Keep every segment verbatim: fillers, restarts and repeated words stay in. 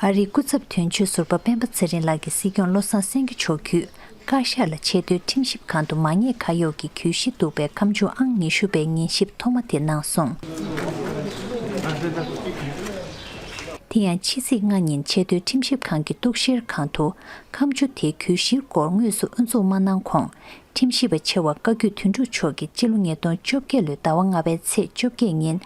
ཨ་རིའི་སྐུ་ཚབ་དོན་གཅོད་ཟུར་པ་སྤེན་པ་ཚེ་རིང་ལགས་ཀྱིས་སྲིད་སྐྱོང་བློ་བཟང་སེང་གེ་མཆོག་བརྒྱུད་བཀའ་ཤག་ལ་ཆེས་མཐོའི་ཁྲིམས་ཞིབ་ཁང་དུ་མ་ཉེས་ཁ་གཡོགས་ཀྱི་གྱོད་གཞི་གཏུགས་པའི་ཁ་མཆུ་ཨང་ཉི་ཤུ་པའི་ཉན་ཞིབ་ཐོག་མ་དེ་གནང་སོང་། དེ་ཡང་ཕྱི་ཚེས་ལྔ་ཉིན་ཆེས་མཐོའི་ཁྲིམས་ཞིབ་ཁང་གི་གཏུག་བཤེར་ཁང་དུ་ཁ་མཆུ་དེའི་གྱོད་གཞིའི་སྐོར་དངོས་སུ་དབུ་འཛུགས་མ་གནང་གོང་། ཁྲིམས་ཞིབ་པ་ཆེ་བ་བཀའ་བརྒྱུད་དོན་གྲུབ་མཆོག་གིས་སྤྱི་ལོ་ཉིས་སྟོང་བཅོ་བརྒྱད་ལོའི་ཟླ་བ་ལྔ་པའི་ཚེས་བཅོ་བརྒྱད་ཉིན་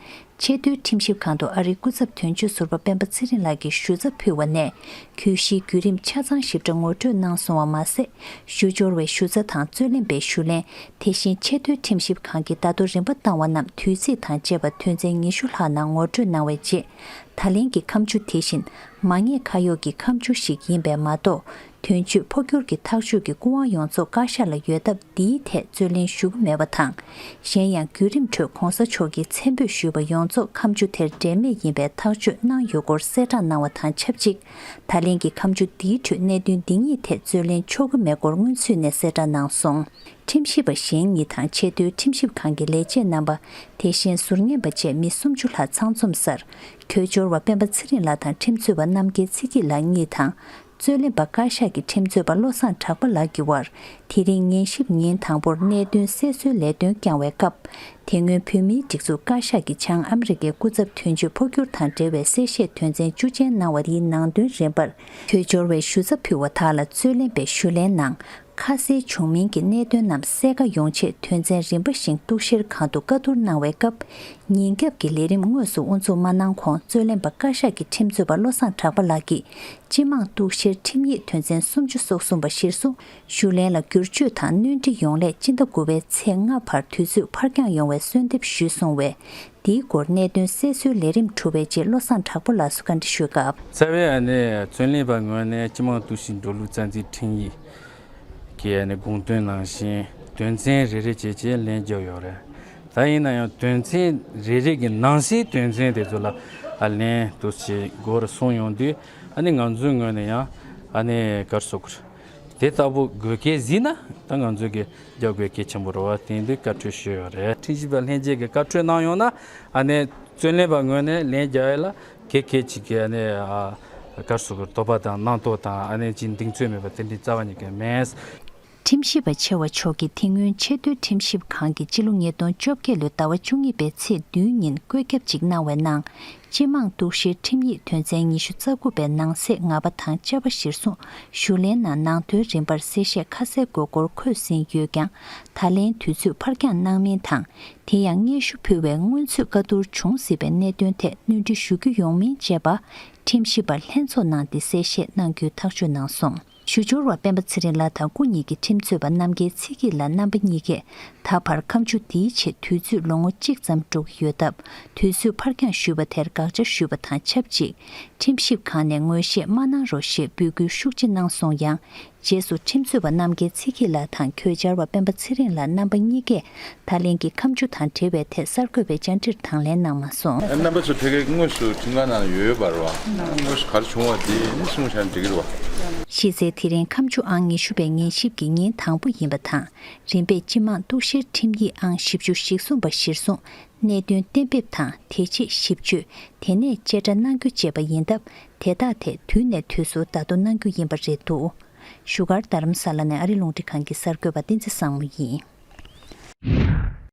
ཆེས་མཐོའི་ཁྲིམས་ཞིབ་ཁང་དུ་ཨ་རིའི་སྐུ་ཚབ་དོན་གཅོད་ཟུར་པ་སྤེན་པ་ཚེ་རིང་ལགས་ཀྱིས་ཞུ་ཚབ་ཕུལ་བ་ནས་གྱོད་གཞིའི་བརྒྱུད་རིམ་ཆ་ཚང་ཞིབ་ཕྲ་ངོ་སྤྲོད་གནང་སོང་བ་མ་ཟད། ཞུ་སྦྱོར་བའི་ཞུ་ཚབ་དང་རྩོད་ལེན་པའི་ཞུ་ལན། དེ་བཞིན་ཆེས་མཐོའི་ཁྲིམས་ཞིབ་ཁང་གིས་ད་དུང་རིམ་པ་བཏང་བ་རྣམས་དུས་ཚིགས་དང་བཅས་པ་དོན་ཚན་ཉི་ཤུ་ལྷག་ནང་ངོ་སྤྲོད་གནང་བའི་རྗེས། ད་ལན་གྱི་ཁ་མཆུ་དེ་བཞིན་མ་ཉེས་ཁ་གཡོགས་ཀྱི་ཁ་མཆུ་ཞིག་ཡིན་པས་མ་གཏོགས། དོན་གཅོད་འཕོ་འགྱུར་གྱི་ཐག་གཅོད་ཀྱི་སྐུ་དབང་ཡོངས་རྫོགས་བཀའ་ཤག་ལ་ཡོད་སྟབས། འདིའི་ཐད་རྩོད་ལེན་ཞུ་གི་མེད་པ་དང་། གཞན་ཡང་བརྒྱུད་རིམ་ཁྲོད་གོང་ས་མཆོག་གིས་མཚན་འབོད་ཞུས་པ་ཡོངས་རྫོགས་ཁ་མཆུ་དེར་འབྲེལ་མེད་ཡིན་པའི་ཐག་གཅོད་གནང་ཡོད་སྐོར་གསལ་བསྒྲགས་གནང་བ་དང་ཆབས་ཅིག་ད་ལན་གྱི་ཁ་མཆུ་འདིའི་ཁྲོད་གནད་དོན་འདི་གཉིས་ཐད་རྩོད་ལེན་ཆོག་གི་མེད་སྐོར་སྔོན་ཚུད་ནས་གསལ་བསྒྲགས་གནང་སོང་། ཁྲིམས་ཞིབ་པ་གཞན་གཉིས་དང་ཆེས་མཐོའི་ཁྲིམས་ཞིབ་ཁང་གི་ལས་བྱེད་རྣམ་པ། དེ་བཞིན་ཟུར་ཉན་པ་བཅས་མི་སུམ་ཅུ་ལྷག་ཚང་འཛོམས་སར། གྱོད་སྦྱོར་བ་སྤེན་པ་ཚེ་རིང་ལགས་དང་ཁྲིམས་རྩོད་པ་རྣམ་རྒྱལ་ཚེ་སྐྱིད་ལགས་གཉིས་དང་། རྩོད་ལེན་པ་བཀའ་ཤག་གི་ཁྲིམས་རྩོད་པ་བློ་བཟང་གྲགས་པ་ལགས་ཀྱི་དབར། དེ་རིང་ཉན་ཞིབ་ཉིན་དང་པོར་གནད་དོན་སེལ་གསོའི་ལས་དོན་བསྐྱངས་བའི་སྐབས། དེ་སྔོན་བོད་མིའི་སྒྲིག་འཛུགས་བཀའ་ཤག་གིས་བྱང་ཨ་མི་རི་ཀའི་སྐུ་ཚབ་དོན་གཅོད་འཕོ་འགྱུར་དང་འབྲེལ་བའི་གསལ་བཤད་དོན་ཚན་བཅུ་ཅན་གནང་བ་དེའི་ནང་དོན་རིམ་པར། གྱོད་སྦྱོར་བས་ཞུ་ཚབ་ཕུལ་བ་དག་ལ་རྩོད་ལེན་པའི་ཞུ་ལན་ནང་། ཁ་གསལ་བྱུང་མིན་གྱི་གནད་དོན་རྣམས་གསལ་ཁ་ཡོང་ཆེད་དོན་ཚན་རིམ་པ་བཞིན་གཏུག་བཤེར་ཁང་དུ་བཀའ་བསྡུར་གནང་བའི་སྐབས། ཉིན་རྒྱབ་ཀྱི་ལས་རིམ་དངོས་སུ་དབུ་འཛུགས་མ་གནང་གོང་རྩོད་ལེན་པ་བཀའ་ཤག་གི་ཁྲིམས་རྩོད་པ་བློ་བཟང་གྲགས་པ་ལགས་ཀྱིས། སྤྱི་དམངས་གཏུག་བཤེར་ཁྲིམས་ཡིག་དོན་ཚན་སུམ་ཅུ་སོ་གསུམ་པ་གཞིར་བཟུང་ཞུ་ལན་ལ་བསྒྱུར་བཅོས་དང་སྣོན་འཕྲི་ཡོང་སླད་སྤྱི་ཟླ་དགུ་པའི་ཚེས་ལྔ་བར་དུས་ཚོད་ཕར་འགྱངས་ཡོང་བའི་གསོལ་འདེབས་ཞུས་སོང་བས། འདིའི་སྐོར་གནད་དོན་གསལ་བཟོའི་ལས་རིམ་གྲུབ་པའི་རྗེས་བློ་བཟང་གྲགས་པ་ལགས་སུ་བཀའ་འདྲི་ཞུས་སྐབས། རྩ་བའི་ཨ་ནི་རྩོད་ལེན་པ་ངོས་ནས་སྤྱི་དམངས་གཏུག་བཤེར་འགྲོ་ལུགས་རྩ་འཛིན་ཁྲིམས་ཡིག་གི་ཨ་ནི་དགོངས་དོན་ནང་བཞིན་དོན་ཚན་རེ་རེ་བྱས་བྱས་ལན་བརྒྱབ་ཡོད་རེད། ད་ཡིན་ན་ཡང་དོན་ཚན་རེ་རེ་གི་ནང་གསེས་དོན་ཚན་དེ་ཚོ་ལ་ཨ་ལན་དུ་ཞིག་སྒོར་སོང་ཡོང་དུས། ཨ་ནི་ང་ཚོའི་ངོས་ནས་ཡང་ཨ་ནི་གར་སོ་གུར་དེ་ལྟ་བུ་དགོས་གལ་གཟིགས་ན་ད་ང་ཚོས་ཀྱི་རྒྱབ་དགོས་གལ་ཆེན་པོ་རེད་བ། དེ་འདི་བཀའ་འཁྲོལ་ཞུས་ཡོད་རེད། ཁྲིམས་ཞིབ་པ་ལྷན་རྒྱས་ཀྱིས་བཀའ་འཁྲོལ་གནང་ཡོང་ན་ཨ་ནི་རྩོད་ལེན་པ་ངོས་ནས་ལན་རྒྱག་ཡ་ལ་གལ་གལ་ཆེ་གི་ཨ་ནི་ཨ་གར་སོ་གུར་དོགས་པ་དང་རྣམ་རྟོག་དང་ཨ་ནི་ཅི་གདེང་ཚོད་མེད་པ་དེ་འདྲའི་རྩ་བ་ཉིད་ཀྱི་མེད། ཁྲིམས་ཞིབ་པ་ཆེ་བ་མཆོག་གིས་དེ་སྔོན་ཆེས་མཐོའི་ཁྲིམས་ཞིབ་ཁང་གིས་སྤྱི་ལོ་ཉིས་སྟོང་བཅོ་བརྒྱད་ལོའི་ཟླ་བ་བཅུ་གཉིས་པའི་ཚེས་བདུན་ཉིན་བཀོད་ཁྱབ་ཅིག་གནང་བའི་ནང་། སྤྱི་དམངས་གཏུག་བཤེར་ཁྲིམས་ཡིག་དོན་ཚན་ཉི་ཤུ་རྩ་དགུ་པའི་ནང་གསེས་ལྔ་པ་དང་བཅའ་པ་གཞིར་བཟུང་ཞུ་ལན་ནང་ནང་དོན་རིམ་པར་གསལ་བཤད་ཁ་གསལ་དགོས་སྐོར་འཁོད་ཟིན་ཡོད་ཀྱང་། ད་ལན་དུས་ཚོད་ཕར་འགྱངས་གནང་མིན་དང་། དེ་ཡང་སྙན་ཞུ་ཕུལ་བའི་སྔོན་ཚུད་བཀའ་བསྡུར་བྱུང་སྲིད་པའི་གནད་དོན་ཐད་སྣོན་འཕྲི་ཞུ་རྒྱུ་ཡོང་མིན་བཅས་པ། ཁྲིམས་ཞིབ་པ་ལྷན་ཚོགས་ནང་འདི་གསལ་བཤད་གནང་རྒྱུའི་ཐག་གཅོད་གནང་སོང་། ཞུ་སྦྱོར་བ་སྤེན་པ་ཚེ་རིང་ལགས་དང་སྐུ་ཉིད་ཀྱི་ཁྲིམས་རྩོད་པ་རྣམ་རྒྱལ་ཚེ་སྐྱིད་ལགས་རྣམ་པ་གཉིས་ཀས་ད་བར་ཁ་མཆུ་འདིའི་ཆེད་དུས་ཚོད་ལོ་ངོ་གཅིག་ཙམ་འགྲོ་གི་ཡོད་སྟབས། དུས་ཚོད་ཕར་འགྱངས་ཞུས་པ་དེར་དགག་བྱ་ཞུས་པ་དང་ཆབས་ཅིག་ཁྲིམས་ཞིབ་ཁང་ནས་ངོས་བཞེས་མ་གནང་རོགས་ཞེས་འབོད་སྐུལ་ཤུགས་ཆེ་གནང་སོང་ཡང་། རྗེས་སུ་ཁྲིམས་རྩོད་པ་རྣམ་རྒྱལ་ཚེ་སྐྱིད་ལགས་དང་གྱོད་བཅར་བ་སྤེན་པ་ཚེ་རིང་ལགས་རྣམ་པ་གཉིས་ཀས། ད་ལན་གྱི་ཁ་མཆུ་དང་འབྲེལ་བའི་ཐད་གསར་འགོད་པའི་བཅར་འདྲིར་དང་ལེན་གནང་མ་སོང་། རྣམ་པ་ཚོ་ཕ་གིར་དངོས་སུ་ཁྲིམས་ཁང་ནང་ཡོད་ཡོད་པ་རེད་བ། དངོས་སུ་ག་རེ་བྱུང་བ་དེ་ནི་གསུངས་བཞག་ན་འགྲིག་གི་རེད་བ། གཞི་རྩའི་དེ་རིང་ཁ་མཆུ་ཨང་ཉི་ཤུ་པའི་ཉན་ཞིབ་ཀྱི་ཉིན་དང་པོ་ཡིན་པ་དང་། རིམ་པས་སྤྱི་དམངས་གཏུག་བཤེར་ཁྲིམས་ཡིག་ཨང་བཞི་བཅུ་ཞེ་གསུམ་པ་གཞིར་བཟུང་གནད་དོན་གཏན་འབེབས་དང་དེ་རྗེས་ཞིབ་དཔྱོད། དེ་ནས་བཅད་ཁྲ་གནང་རྒྱུ་བཅས་པ་ཡིན་སྟབས། དེ་དག་ཐད་དུས་ནས་དུས་སུ་ལྟ་རྟོག་གནང་རྒྱུ་ཡིན་པ་རེད་འདུག་བཞུགས་སྒར་རྡ་རམ་ས་ལ་ནས་ཨ་རི་རླུང་འཕྲིན་ཁང་གི་གསར་འགོད་པ་བསྟན་འཛིན་བཟང་མོ་ཡིན།